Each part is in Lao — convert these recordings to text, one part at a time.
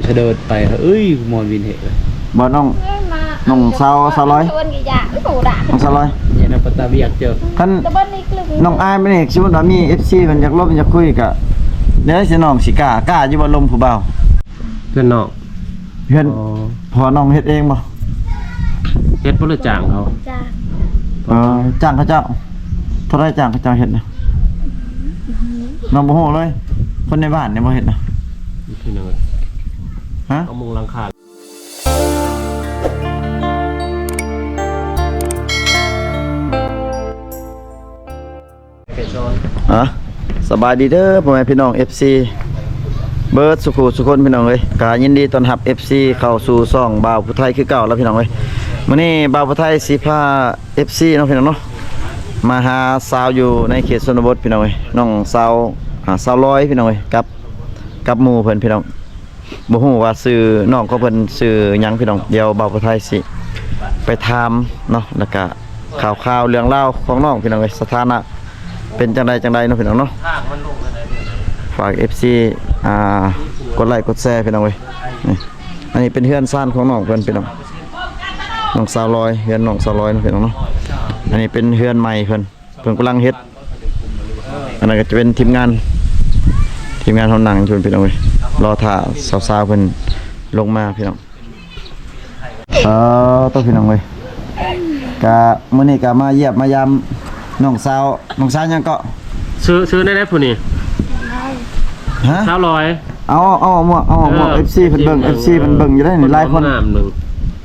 ສະເດີດໄປ ເອີຍ ມອນວິນເຫດເລີຍ. ບໍ່ນ້ອງ ເອີຍ ມາ ນ້ອງສາວ ສາວລອຍ ຊວນກະຢາກ ໂອ້ດາ ນ້ອງສາວລອຍ ເຫັນເອົາປະຕາວຽກເຈີ ຄັນ ຕະເບັນນີ້ລຶກ ນ້ອງອາຍມານີ້ ສົມມຸດວ່າມີເອັຟຊີເພິ່ນຢາກລົມຢາກຄຸຍກະ ແນວໃດຊິນ້ອງຊິກ້າ ກ້າຢູ່ບໍ່ລົມຜູ້ບ່າວ? ເພື່ອນນ້ອງ ເຮືອນ ອໍ ພໍ່ນ້ອງເຮັດເອງບໍ່? ເຮັດບໍ່ ຫຼືຈ້າງເຂົາ? ຈ້າງ ອໍ ຈ້າງເຂົາເຈົ້າ. ເທົ່າໃດຈ້າງເຂົາເຈົ້າເຮັດນະ? ນ້ອງບໍ່ຮູ້ເລີຍ ຄົນໃນບ້ານນີ້ບໍ່ເຮັດນະ ພີ່ນ້ອງເອີຍ ຮະ? ເອົາມຸງຫຼັງຄາ. ອ່ະ ສະບາຍດີເດີພໍ່ແມ່ພີ່ນ້ອງເອັຟຊີເບິດສູ່ຜູ້ສູ່ຄົນ ພີ່ນ້ອງເອີຍ. ກະຍິນດີຕ້ອນຮັບເອັຟຊີເຂົ້າສູ່ຊ່ອງບ່າວຜູ້ໄທຄືເກົ່າແລ້ວ ພີ່ນ້ອງເອີຍ. ມື້ນີ້ບ່າວຜູ້ໄທຊິພາເອັຟຊີເນາະ ພີ່ນ້ອງເນາະ ມາຫາສາວຢູ່ໃນເຂດຊົນນະບົດ ພີ່ນ້ອງເອີຍ. ນ້ອງສາວ ອ່າ ສາວລອຍ ພີ່ນ້ອງເອີຍ ກັບ ກັບໝູ່ເພິ່ນ ພີ່ນ້ອງ. ບໍ່ຮູ້ວ່າຊື່ນ້ອງຂອງເພິ່ນຊື່ຫຍັງພີ່ນ້ອງ. ດຽວບ່າວຜູ້ໄທຊິໄປຖາມເນາະ ແລ້ວກະຂ່າວໆເລື່ອງລາວຂອງນ້ອງພີ່ນ້ອງເອີຍ ສະຖານະເປັນຈັ່ງໃດຈັ່ງໃດເນາະພີ່ນ້ອງເນາະ. ຝາກເອັຟຊີ ອ່າ ກົດໄລ້ກົດແຊພີ່ນ້ອງເອີຍ. ນີ້ ອັນນີ້ເປັນເຮືອນຊານຂອງນ້ອງເພິ່ນພີ່ນ້ອງ ນ້ອງສາວລອຍ ເຮືອນນ້ອງສາວລອຍເນາະພີ່ນ້ອງເນາະ. ອັນນີ້ເປັນເຮືອນໃໝ່ເພິ່ນ ເພິ່ນກຳລັງເຮັດ. ອັນນັ້ນກໍຈະເປັນທີມງານ ທີມງານເຮົານັ່ງຢູ່ພີ່ນ້ອງເອີຍ ລໍຖ້າສາວໆເພິ່ນລົງມາພີ່ນ້ອງ. ເອີ ໂຕພີ່ນ້ອງເອີຍ ກະມື້ນີ້ກະມາຢ້ຽມມາຢາມນ້ອງສາວ ນ້ອງສາວຫຍັງເກາະ? ຊື່ ຊື່ແນວໃດຜູ້ນີ້? ຮະ? ສາວລອຍ. ເອົາ ເອົາ ເອົາໝວກ ເອົາໝວກ ເອີ ເອັຟຊີເພິ່ນເບິ່ງ ເອັຟຊີເພິ່ນເບິ່ງຢູ່ເດ້ນີ້ ຫຼາຍຄົນ ງາມໜຶ່ງ.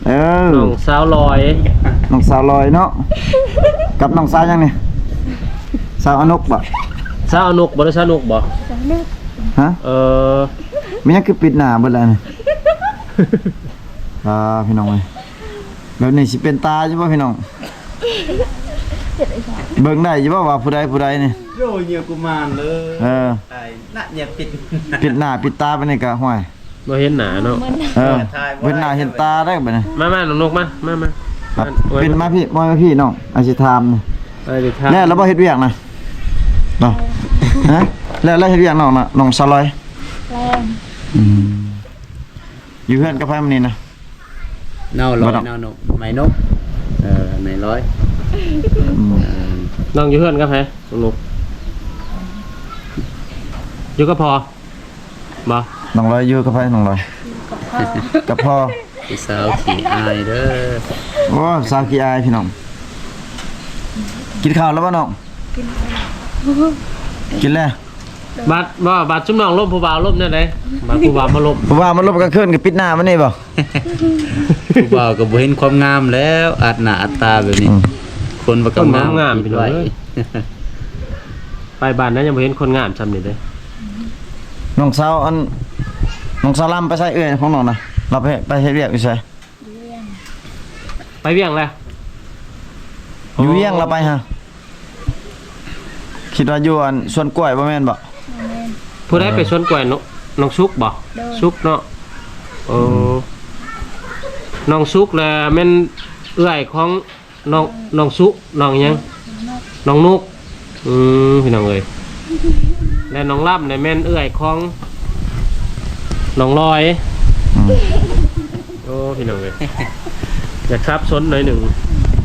ເອີ ນ້ອງສາວລອຍ ນ້ອງສາວລອຍເນາະ ກັບນ້ອງສາວຫຍັງນີ້? ສາວອະນົກບໍ່? ສາວອະນົກບໍ່ ຫຼືສາວນົກບໍ່? ສາວນົກ. ຮະ? ເອີ ແມ່ນຫຍັງຄືປິດໜ້າເບິດແລ້ວນີ້? ອ່າ ພີ່ນ້ອງເອີຍ ແບບນີ້ຊິເປັນຕາຢູ່ບໍ່ພີ່ນ້ອງ? ເບິ່ງໄດ້ຢູ່ບໍ່ວ່າຜູ້ໃດຜູ້ໃດນີ້? ໂອ້ຍ ເຫຍື່ອກຸມານເລີຍ. ເອີ ຕາຍນະ ເຫຍື່ອປິດ ປິດໜ້າປິດຕາໄປນີ້ກະ ຫ້ວຍ ບໍ່ເຫັນໜ້າເນາະ. ເອີ ເຫັນໜ້າເຫັນຕາໄດ້ບັດນີ້. ມາ ມາ ນ້ອງນົກ ມາ ມາ ມາ ປິດມາພີ່ ມາພີ່ນ້ອງ ອາຊິຖາມນີ້. ເອີ ຖາມ ແລ້ວລະບໍ່ເຮັດວຽກນະ? ເນາະ ຮະ? ແລ້ວ ແລ້ວເຮັດວຽກນ້ອງນະ ນ້ອງສາວລອຍ? ແລ້ວ ອືມ ຢູ່ເຮືອນກັບໃຜມື້ນີ້ນະ? ນ້ອງລອຍ ນ້ອງນົກ ໄມ້ນົກ ເອີ ໄມ້ລອຍ. ອືມ ເອີ ນ້ອງຢູ່ເຮືອນກັບໃຜ? ນ້ອງນົກ ຢູ່ກັບພໍ່ບໍ່? ນ້ອງລອຍຢູ່ກັບໃຜ? ນ້ອງລອຍ ກັບພໍ່ ກັບພໍ່. ຜູ້ສາວຂີ້ອາຍເດີ. ໂອ້ ສາວຂີ້ອາຍພີ່ນ້ອງ. ກິນເຂົ້າແລ້ວບໍ່ນ້ອງ? ກິນແລ້ວ ກິນແລ້ວ. ບາດ ບໍ່ ບາດຊຸມນ້ອງລົມຜູ້ບ່າວລົມແນວໃດ? ບາດຜູ້ບ່າວມາລົມ ຜູ້ບ່າວມາລົມກາງຄືນກໍປິດໜ້າມານີ້ບໍ່? ຜູ້ບ່າວກໍບໍ່ເຫັນຄວາມງາມແລ້ວ ອັດໜ້າອັດຕາແບບນີ້. ອືມ ຄົນວ່າກຳງາມ ຄົນວ່າງາມ ປິດໄວ້ ພີ່ນ້ອງເອີຍ. ໄປບ້ານໃດຍັງບໍ່ເຫັນຄົນງາມຊ່ຳນີ້ເດ້. ນ້ອງສາວ ອັນ ນ້ອງສາວລຳໄປໃສເອື້ອຍຂອງນ້ອງນະ? ລາວໄປ ໄປເຮັດວຽກຢູ່ໃສ? ໄປວຽງແລ້ວ ຢູ່ວຽງລະໄປຫາ. ຄິດວ່າຢູ່ອັນສວນກ້ວຍບໍ່ແມ່ນບໍ່? ບໍ່ແມ່ນ. ຜູ້ໃດໄປສວນກ້ວຍ? ນ້ອງ ນ້ອງສຸກບໍ່? ໂດຍ ສຸກເນາະ. ໂອ້ ອືມ ນ້ອງສຸກລະແມ່ນເອື້ອຍຂອງນ້ອງ ນ້ອງສຸ ນ້ອງຫຍັງ? ນ້ອງນົກ. ອືມ ພີ່ນ້ອງເອີຍ ແລະ ນ້ອງລຳນີ້ແມ່ນເອື້ອຍຂອງນ້ອງລອຍ. ອືມ ໂອ້ ພີ່ນ້ອງເອີຍ ຢາກສັບສົນໜ້ອຍໜຶ່ງ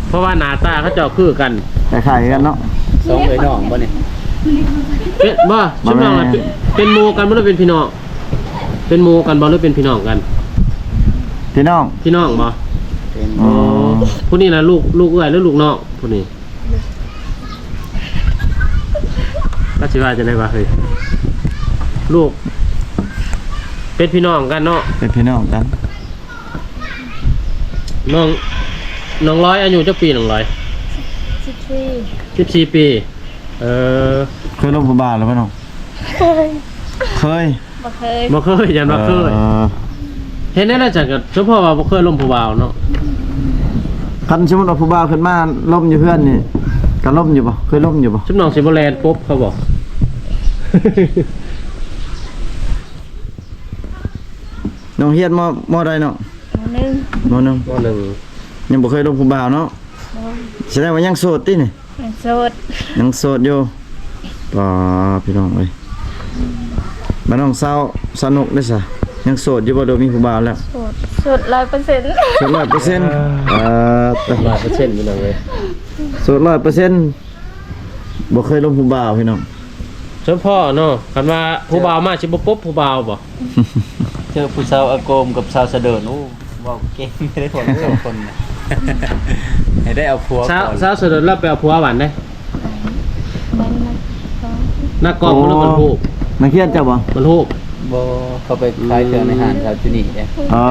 ເພາະວ່າໜ້າຕາເຂົາເຈົ້າຄືກັນ ຄ້າຍໆກັນເນາະ. ສອງເອື້ອຍນ້ອງບໍ່ນີ້? ເປັນ ບໍ່ ບໍ່ ຊຸມນ້ອງ ແມ່ນ ເປັນ ເປັນໝູ່ກັນບໍ່ ຫຼືເປັນພີ່ນ້ອງ? ເປັນໝູ່ກັນບໍ່ ຫຼືເປັນພີ່ນ້ອງກັນ? ພີ່ນ້ອງ ພີ່ນ້ອງບໍ່? ເປັນ ອໍ ອໍ ຜູ້ນີ້ລະລູກ ລູກເອື້ອຍ ຫຼືລູກນ້ອງຜູ້ນີ້? ກໍຊິວ່າຈັ່ງໃດວະເຮີ້ຍ ລູກ ເປັນພີ່ນ້ອງກັນເນາະ. ເປັນພີ່ນ້ອງກັນ. ນ້ອງ ນ້ອງລອຍອາຍຸຈັກປີ? ນ້ອງລອຍ ສິບສີ່ ສິບສີ່ປີ. ເອີ ເຄີຍລົມຜູ້ບ່າວແລ້ວບໍ່ນ້ອງ? ເຄີຍ ເຄີຍ ບໍ່ເຄີຍ ບໍ່ເຄີຍ ຢ້ານບໍ່ເຄີຍ. ເອີ ເຮັດແນວໃດຈັ່ງກະສົມພໍວ່າບໍ່ເຄີຍລົມຜູ້ບ່າວເນາະ. ຄັນສົມມຸດວ່າຜູ້ບ່າວຂຶ້ນມາລົມຢູ່ເຮືອນນີ້ ກະລົມຢູ່ບໍ່? ເຄີຍລົມຢູ່ບໍ່? ຊຸມນ້ອງຊິບໍ່ແລ່ນປົບເຂົາບໍ່? ນ້ອງຮຽນ ມ.ໃດນ້ອງ? ມ.ໜຶ່ງ ມ.ໜຶ່ງ ມ.ໜຶ່ງ. ຍັງບໍ່ເຄີຍລົມຜູ້ບ່າວເນາະ? ບໍ່. ສະແດງວ່າຍັງໂສດຕິນີ້? ຍັງໂສດ ຍັງໂສດຢູ່. ປ້າ ພີ່ນ້ອງເອີຍ ບາດນ້ອງສາວ ສາວນົກເດ້ຊະ? ຍັງໂສດຢູ່ບໍ່ ຫຼືມີຜູ້ບ່າວແລ້ວ? ໂສດ ໂສດຮ້ອຍເປີເຊັນ ໂສດຮ້ອຍເປີເຊັນ. ເອີ ເອີ ຮ້ອຍເປີເຊັນ ພີ່ນ້ອງເອີຍ ໂສດຮ້ອຍເປີເຊັນ ບໍ່ເຄີຍລົມຜູ້ບ່າວພີ່ນ້ອງ. ສົມພໍເນາະ ຄັນວ່າຜູ້ບ່າວມາຊິບໍ່ປົບຜູ້ບ່າວບໍ່? ເຈີຜູ້ສາວອາໂກມກັບສາວສະເດີນ ໂອ້ ເວົ້າເກັ່ງໄດ້ພວກສອງຄົນນະ ໃຫ້ໄດ້ເອົາຜົວກ່ອນ. ສາວສະເດີນລາວໄປເອົາຜົວບ້ານໃດ? ນາກອງ ໂອ້ ຫຼືບ້ານໂຮບ? ນັກຮຽນເຈົ້າບໍ່? ບ້ານໂຮບ. ບໍ່ ເຂົາໄປຂາຍເຄື່ອງໃນຮ້ານເຂົາຢູ່ນີ້ເດ້. ອໍ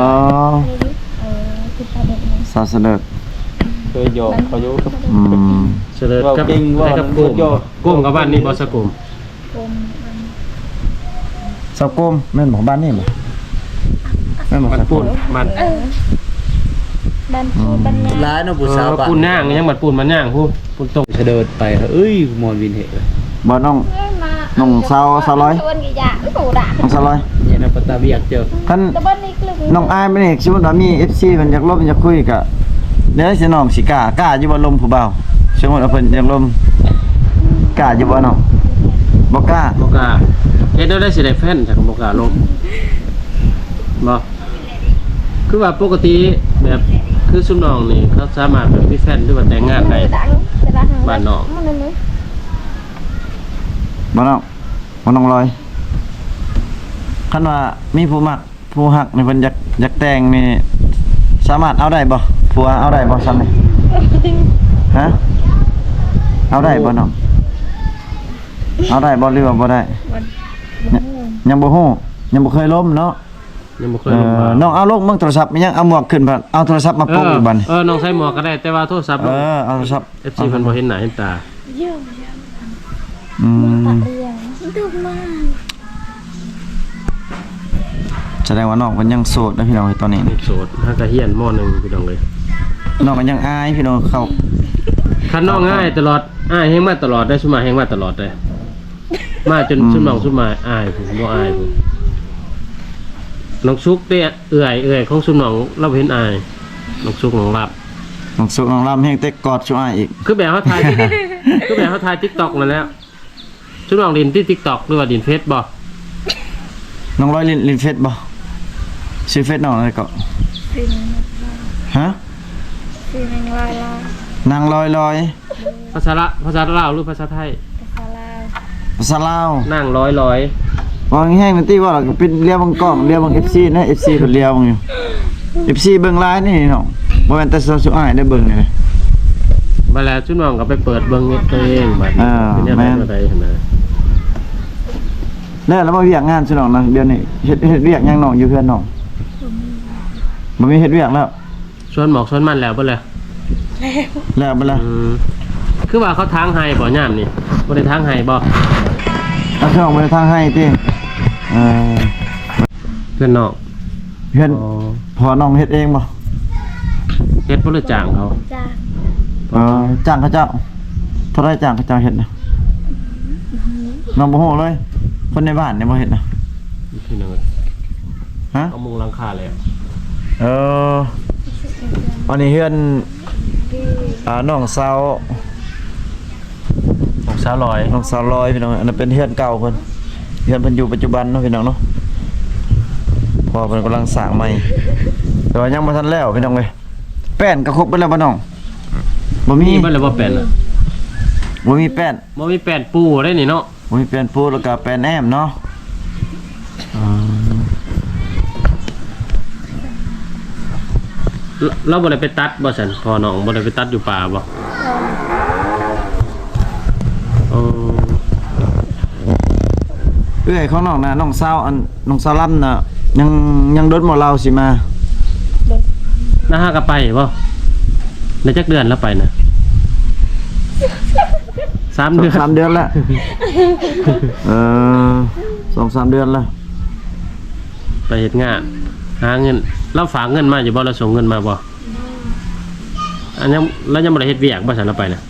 ສາວສະເດີດ ເຄີຍຢອກເຂົາຢູ່. ອືມ ສະເດີດກັບ ເວົ້າເກັ່ງ ເວົ້າກັບໂກມ ໂກມກັບບ້ານນີ້ບໍ່? ສະໂກມ ສາວໂກມແມ່ນບໍ່? ບ້ານນີ້ບໍ່? ແມ່ນບໍ່? ບ້ານປູນ ບ້ານ ເອີ ບ້ານປູນ ອືມ ບ້ານຍາງ ຫຼາຍເນາະຜູ້ສາວ ເອີ ບ້ານ ປູນຍາງ ຍັງບ້ານປູນ ບ້ານຍາງພຸ້ນ ປູນຕົງ. ສະເດີດໄປ ເອີຍ ມ່ວນວິນເຮດເລີຍ. ບໍ່ ນ້ອງ ນ້ອງສາວ ສາວລອຍ ນ້ອງສາວລອຍ ເຮັດແນວປະຕາວຽກເຈີ. ຄັນນ້ອງອາຍມັນນີ້ ສົມມຸດວ່າມີເອັຟຊີເພິ່ນຢາກລົມຢາກຄຸຍກະ ແນວໃດຊິນ້ອງຊິກ້າ ກ້າຢູ່ບໍ່ລົມຜູ້ບ່າວ? ສົມມຸດວ່າເພິ່ນຢາກລົມ ກ້າຢູ່ບໍ່ນ້ອງ? ບໍ່ກ້າ ບໍ່ກ້າ. ເຮັດແນວໃດຊິໄດ້ແຟນ ຖ້າບໍ່ກ້າລົມ ບໍ່? ຄືວ່າປົກກະຕິແບບ ຄືຊຸມນ້ອງນີ້ ເຂົາສາມາດແບບມີແຟນ ຫຼືວ່າແຕ່ງງານໄດ້ ບ້ານນ້ອງ ບໍ່ນ້ອງ? ບໍ່ນ້ອງລອຍ ຄັນວ່າມີຜູ້ມັກ ຜູ້ຮັກນີ້ ເພິ່ນຢາກ ຢາກແຕ່ງນີ້ ສາມາດເອົາໄດ້ບໍ່? ຜົວເອົາໄດ້ບໍ່ຊ່ຳນີ້? ຮະ? ເອົາໄດ້ບໍ່ນ້ອງ? ເອົາໄດ້ບໍ່ ຫຼືວ່າບໍ່ໄດ້? ຍັງບໍ່ຮູ້ ຍັງບໍ່ເຄີຍລົມເນາະ. ຍັງບໍ່ເຄີຍລົມ. ເອີ ນ້ອງເອົາລົງເບິ່ງໂທລະສັບ ແມ່ນຫຍັງເອົາໝວກຂຶ້ນ ເອົາໂທລະສັບມາປົກອີກບັດນີ້. ເອີ ນ້ອງໃສ່ໝວກກໍໄດ້ ແຕ່ວ່າໂທລະສັບ ເອີ ເອົາໂທລະສັບ ເອັຟຊີ ເພິ່ນບໍ່ເຫັນໜ້າເຫັນຕາ. ອືມ ສະແດງວ່ານ້ອງເພິ່ນຍັງໂສດເດ້ພີ່ນ້ອງ ຕອນນີ້ໂສດ ຫາກະຮຽນ ມໍໜຶ່ງ ພີ່ນ້ອງເອີຍ. ນ້ອງກໍຍັງອາຍພີ່ນ້ອງ ເຂົາ ຄັນນ້ອງອາຍຕະຫຼອດ ອາຍແຮງມາຕະຫຼອດເດ້ ຊຸມມາແຮງມາຕະຫຼອດເດ້. ມາຈົນ ອືມ ຊຸມນ້ອງຊຸມມາອາຍພຸ້ນ ບໍ່ອາຍພຸ້ນ. ນ້ອງສຸກເດ້ ເອື້ອຍ ເອື້ອຍຂອງຊຸມນ້ອງ ລາວບໍ່ເຫັນອາຍ. ນ້ອງສຸກ ນ້ອງລັບ ນ້ອງສຸກ ນ້ອງລັບແຮງເຕະກອດຊຸມອາຍອີກ. ຄືແບບເຮົາຖ່າຍ ຄືແບບເຮົາຖ່າຍຕິກຕັອກນັ້ນແຫຼະ. ຊຸມນ້ອງຫຼິ້ນຕິກຕັອກ ຫຼືວ່າຫຼິ້ນເຟສບໍ່? ນ້ອງລອຍຫຼິ້ນ ຫຼິ້ນເຟສບໍ່? ຊື່ເຟສນ້ອງຫຍັງເກາະ? ຊື່ນາງ ຮະ? ຊື່ນາງລອຍລອຍ ນາງລອຍລອຍ. ພາສາລາ ພາສາລາວ ຫຼືພາສາໄທ? ພາສາລາວ ພາສາລາວ. ນາງລອຍລອຍ ເວົ້າແຮງໆ ແມ່ນຕິ ເວົ້າແລ້ວກໍປິດ ລຽວເບິ່ງກ້ອງ ລຽວເບິ່ງເອັຟຊີນະ ເອັຟຊີເພິ່ນລຽວເບິ່ງຢູ່ ເອັຟຊີເບິ່ງຫຼາຍນີ້ນ້ອງ ບໍ່ແມ່ນແຕ່ສາວສຸອາຍໄດ້ເບິ່ງນີ້. ບັດແລ້ວຊຸມນ້ອງກໍໄປເປີດເບິ່ງໂຕເອງບັດ ເອີ ເປັນແນວໃດ ແມ່ນ ແນວໃດຫັ້ນນະ. ແລ້ວລະບໍ່ວຽກງານຊຸມນ້ອງນະ ດຽວນີ້ເຮັດ ເຮັດວຽກຫຍັງນ້ອງ ຢູ່ເຮືອນນ້ອງ? ບໍ່ມີ ບໍ່ມີເຮັດວຽກແລ້ວ. ສວນໝອກສວນມັນແລ້ວເບິດແລ້ວ? ແລ້ວ ແລ້ວເບິດແລ້ວ. ອືມ ຄືວ່າເຂົາຖາງໄຮ່ບໍ່ຍາມນີ້? ບໍ່ໄດ້ຖາງໄຮ່ບໍ່? ອາ ຄືວ່າບໍ່ໄດ້ຖາງໄຮ່ຕິ? ເອີ ເພື່ອນນ້ອງ ເຮືອນ ອໍ ພໍ່ນ້ອງເຮັດເອງບໍ່? ເຮັດບໍ່ ຫຼືຈ້າງເຂົາ? ຈ້າງ. ອໍ ຈ້າງເຂົາເຈົ້າ. ເທົ່າໃດຈ້າງເຂົາເຈົ້າເຮັດນະ? ອືມ ນ້ອງບໍ່ຮູ້ເລີຍ. ຄົນໃນບ້ານນີ້ບໍ່ເຮັດນະ? ຮະ? ເອົາມຸງຫຼັງຄາແລ້ວ. ເອີ ອັນນີ້ເຮືອນ ອ່າ ນ້ອງສາວ ນ້ອງສາວລອຍ ນ້ອງສາວລອຍພີ່ນ້ອງ. ອັນນັ້ນເປັນເຮືອນເກົ່າເພິ່ນ ເຮືອນເພິ່ນຢູ່ປັດຈຸບັນເນາະພີ່ນ້ອງເນາະ. ພໍ່ເພິ່ນກຳລັງສ້າງໃໝ່ ແຕ່ວ່າຍັງບໍ່ທັນແລ້ວພີ່ນ້ອງເອີຍ. ແປ້ນກໍຄົບເບິດແລ້ວບໍ່ນ້ອງ? ບໍ່ມີ ມີເບິດແລ້ວບໍ່ແປ້ນນະ? ບໍ່ມີແປ້ນ ບໍ່ມີແປ້ນປູໄດ໋ນີ້ເນາະ. ໂອ້ຍ ແປ້ນປູ ແລ້ວກໍແປ້ນແອ້ມເນາະ. ອ່າ ລ- ລາວບໍ່ໄດ້ໄປຕັດບໍ່ຊັ້ນ? ພໍ່ນ້ອງບໍ່ໄດ້ໄປຕັດຢູ່ປ່າບໍ່? ເອີ ເອື້ອຍຂອງນ້ອງນະ ນ້ອງສາວ ອັນ ນ້ອງສາວລຳນະ ຍັງ ຍັງດົນບໍ່ລາວຊິມາ? ໂດນ. ລາວຫາກໍໄປບໍ່? ໄດ້ຈັກເດືອນລາວໄປນະ? ສາມເດືອນ ສອງສາມເດືອນລະ. ເອີ ສອງສາມເດືອນລະ ໄປເຮັດງານ ຫາເງິນ. ລາວຝາກເງິນມາຢູ່ບໍ່? ລາວສົ່ງເງິນມາບໍ່? ອັນຍັງ ລາວຍັງບໍ່ໄດ້ເຮັດວຽກບໍ່ຊັ້ນ ລາວໄປນະ?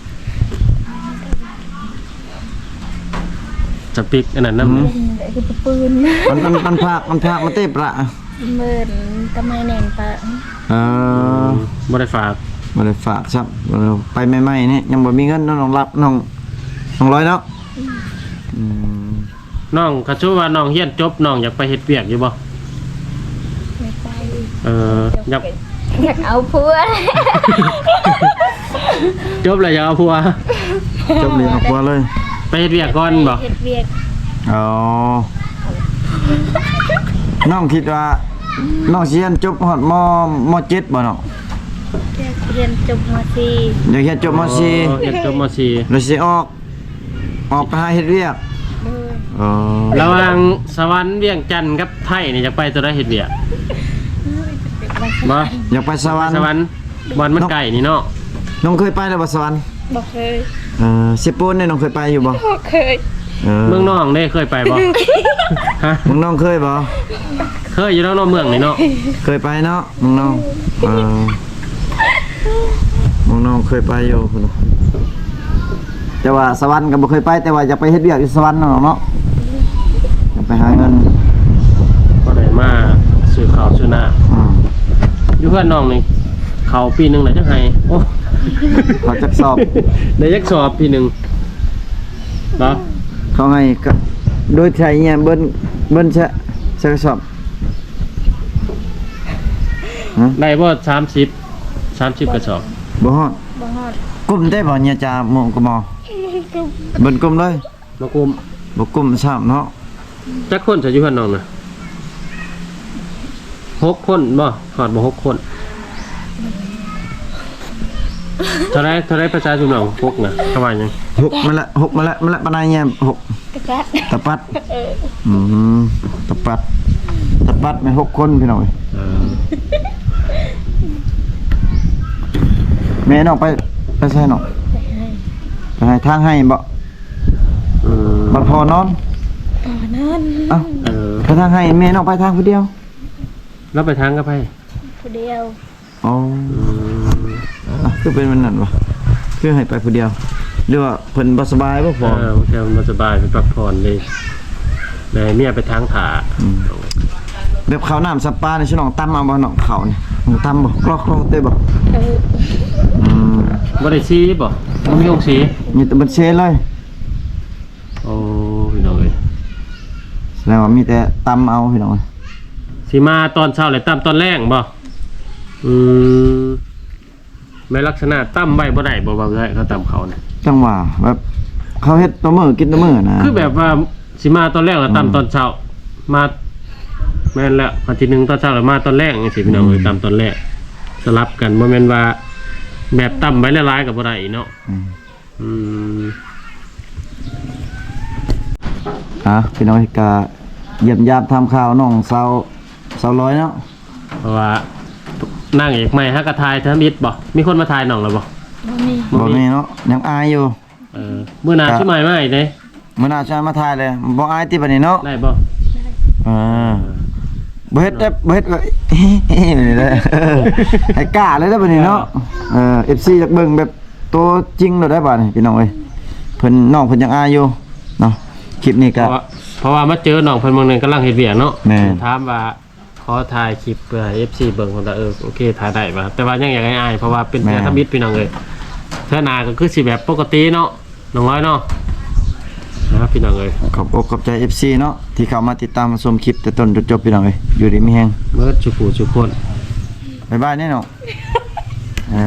ສະປິກອັນນັ້ນນຳ ອືມ ມັນ ມັນ ມັນພາກ ມັນພາກມາເຕະປະ ເມີນຕະໄມແໜງປະ. ເອີ ບໍ່ໄດ້ຝາກ ບໍ່ໄດ້ຝາກຊ້ຳ. ໄປໃໝ່ໆນີ້ຍັງບໍ່ມີເງິນເນາະ ນ້ອງລັບ ນ້ອງ ນ້ອງລອຍເນາະ. ອືມ ອືມ ນ້ອງ ຄັນສົມມຸດວ່ານ້ອງຮຽນຈົບ ນ້ອງຢາກໄປເຮັດວຽກຢູ່ບໍ່? ເອີ ຢາກ ຢາກເອົາຜົວ ຈົບແລ້ວຢາກເອົາຜົວ ຈົບແລ້ວເອົາຜົວເລີຍ ໄປເຮັດວຽກກ່ອນບໍ່? ເຮັດວຽກ ອໍ ນ້ອງຄິດວ່າ ນ້ອງຊິຮຽນຈົບຮອດ ມ ມ.ເຈັດ ບໍ່ນ້ອງ? ຢາກຮຽນຈົບ ມ.ສີ່ ຢາກຮຽນຈົບ ມ.ສີ່ ອໍ ຢາກຈົບ ມ.ສີ່ ແລ້ວຊິອອກ ອອກໄປຫາເຮັດວຽກ ໂດຍ ອໍ ລະຫວ່າງສະຫວັນ ວຽງຈັນ ກັບໄທນີ້ ຢາກໄປຕົວໃດເຮັດວຽກ? ບໍ່ ຢາກໄປສະຫວັນ ສະຫວັນ ບ່ອນມັນໃກ້ນີ້ເນາະ ນ້ອງເຄີຍໄປແລ້ວບໍ່ສະຫວັນ? ບໍ່ເຄີຍ ເອີ ເຊໂປນເດ້ ນ້ອງເຄີຍໄປຢູ່ບໍ່? ບໍ່ເຄີຍ ເອີ ເມືອງນອງເດ້ ເຄີຍໄປບໍ່? ຮະ ເມືອງນອງເຄີຍບໍ່? ເຄີຍຢູ່ແລ້ວເນາະ ເມືອງນີ້ເນາະ ເຄີຍໄປເນາະ ເມືອງນອງ ເອີ ເມືອງນອງເຄີຍໄປຢູ່ພຸ້ນ ແຕ່ວ່າສະຫວັນກໍບໍ່ເຄີຍໄປ ແຕ່ວ່າຢາກໄປເຮັດວຽກຢູ່ສະຫວັນເນາະ ເນາະ ຢາກໄປຫາເງິນ ພໍໄດ້ມາຊື້ເຂົ້າຊື້ນ້ຳ ອືມ ຢູ່ເຮືອນນ້ອງນີ້ ເຂົ້າປີໜຶ່ງໄດ້ຈັກໄຮ່? ໂອ້ ເຂົ້າຈັກສອບ? ໄດ້ຈັກສອບປີໜຶ່ງ? ເນາະ ເຂົາໃຫ້ກະ ໂດຍທີ່ໃຫ້ເຫຍເບິ່ນ ເບິ່ນຊະ ຊະກະສອບ ຮະ ໄດ້ບໍ່ ສາມສິບ ສາມສິບກະສອບ? ບໍ່ຮອດ ບໍ່ຮອດ ກຸ້ມໄດ້ບໍ່ເຫຍຈາໂມງກະມໍ? ບໍ່ກຸ້ມ ເບິ່ນກຸ້ມເລີຍ ບໍ່ກຸ້ມ ບໍ່ກຸ້ມຊ້ຳເນາະ ຈັກຄົນຊະຢູ່ເຮືອນນ້ອງນະ? ຫົກຄົນບໍ່? ຮອດບໍ່ຫົກຄົນ? ເທົ່າໃດ ເທົ່າໃດພາສາຊຸມນ້ອງ ຫົກນະ ເຂົາວ່າຫຍັງ? ຫົກ ມາລະ ຫົກ ມາລະ ມາລະ ປານໃດແຍມ ຫົກ ຕະປັດ ຕະປັດ ເອີ ອືມ ຕະປັດ ຕະປັດແມ່ນຫົກຄົນພີ່ນ້ອງເອີຍ ເອີ ແມ່ນ້ອງໄປ ໄປໃສນ້ອງ? ໄປໃຫ້ ໄປໃຫ້ທາງໃຫ້ບໍ່? ເອີ ບັດພໍ່ນອນ ພໍ່ນອນ ເອົ້າ ເອີ ໄປທາງໃຫ້ ແມ່ນ້ອງໄປທາງຜູ້ດຽວ? ລາວໄປທາງກັບໃຜ? ຜູ້ດຽວ ອໍ ອືມ ອ່າ ຄືເປັນແບບນັ້ນວະ? ຄືໃຫ້ໄປຜູ້ດຽວ ຫຼືວ່າເພິ່ນບໍ່ສະບາຍບໍ່? ເອີ ບາງເທື່ອເພິ່ນບໍ່ສະບາຍ ເພິ່ນພັກຜ່ອນເດ້ ແລ້ວໃຫ້ເມຍໄປທາງຖ້າ ອືມ ແບບເຂົ້ານ້ຳສຳປານີ້ ຊິນ້ອງຕຳເອົາບໍ່ນ້ອງ ເຂົ້ານີ້ ນ້ອງຕຳບໍ່? ກຣອກໆ ເຕະບໍ່? ເອີ ອືມ ບໍ່ໄດ້ສີບໍ່? ບໍ່ມີອົງສີ ມີແຕ່ເບິດເຊເລີຍ ໂອ້ ພີ່ນ້ອງເອີຍ ສະແດງວ່າມີແຕ່ຕຳເອົາພີ່ນ້ອງເອີຍ ຊິມາຕອນເຊົ້າແລ້ວຕຳຕອນແລງບໍ່? ອືມ ແມ່ນລັກສະນະຕຳໄວ້ບໍ່ໄດ້ບໍ່ ວ່າເອື້ອຍເຂົາຕຳເຂົ້ານະ? ຈັ່ງຫວະ ແບບເຂົາເຮັດຕໍ່ມື້ກິນຕໍ່ມື້ນະ ຄືແບບວ່າຊິມາຕອນແລງແລ້ວຕຳ ອືມ ຕອນເຊົ້າ ມາ ແມ່ນແລ້ວ ວັນທີໜຶ່ງຕອນເຊົ້າແລ້ວມາຕອນແລງຈັ່ງຊີ້ ພີ່ນ້ອງເອີຍ ອືມ ຕຳຕອນແລງ ສະຫຼັບກັນ ບໍ່ແມ່ນວ່າແບບຕຳໄວ້ຫຼາຍໆກໍບໍ່ໄດ້ອີກເນາະ ອືມ ອືມ ອ່າ ພີ່ນ້ອງເອີຍ ກະຢ້ຽມຢາມຖາມຂ່າວນ້ອງສາວ ສາວລອຍເນາະ ເພາະວ່ານາງເອກໃໝ່ຫາກະຖ່າຍທຳອິດບໍ່? ມີຄົນມາຖ່າຍນ້ອງແລ້ວບໍ່? ບໍ່ມີ ບໍ່ມີເນາະ ຍັງອາຍຢູ່ ເອີ ມື້ໜ້າ ກະ ຊິໃໝ່ມາອີກເດ້ ມື້ໜ້າຊິມາຖ່າຍເລີຍ ບໍ່ອາຍຕິບັດນີ້ເນາະ? ໄດ້ບໍ່? ເອີ ບໍ່ເຮັດແບບ ບໍ່ເຮັດແບບ ໃຫ້ກ້າເລີຍເດີບັດນີ້ເນາະ ເອີ ເອັຟຊີຢາກເບິ່ງແບບ ໂຕຈິງໂລດໄດ໋ບາດນີ້ພີ່ນ້ອງເອີຍ ເພິ່ນ ນ້ອງເພິ່ນຍັງອາຍຢູ່ເນາະ ຄລິບນີ້ກະ ເພາະວ່າ ເພາະວ່າມາເຈີນ້ອງເພິ່ນມື້ໜຶ່ງກຳລັງເຮັດວຽກເນາະ ແມ່ນ ຖາມວ່າຂໍຖ່າຍຄລິບເໃຫ້ເອັຟຊີເບິ່ງ ເພິ່ນວ່າ ເອີ ໂອເຄ ຖ່າຍໄດ້ວ່າ ແຕ່ວ່າຍັງຢາກອາຍໆ ເພາະວ່າເປັນແຕ່ທຳອິດ ແມ່ນ ພີ່ນ້ອງເອີຍ ເທື່ອໜ້າກໍຄືຊິແບບປົກກະຕິເນາະ ນ້ອງລອຍເນາະ ນະ ພີ່ນ້ອງເອີຍ ຂອບອົກຂອບໃຈເອັຟຊີເນາະ ທີ່ເຂົ້າມາຕິດຕາມມາຊົມຄລິບແຕ່ຕົ້ນຈົນຈົບ ພີ່ນ້ອງເອີຍ ຢູ່ດີມີແຮງເບິດສູ່ຜູ້ສູ່ຄົນ ບາຍບາຍແນ່ນ້ອງ ເອີ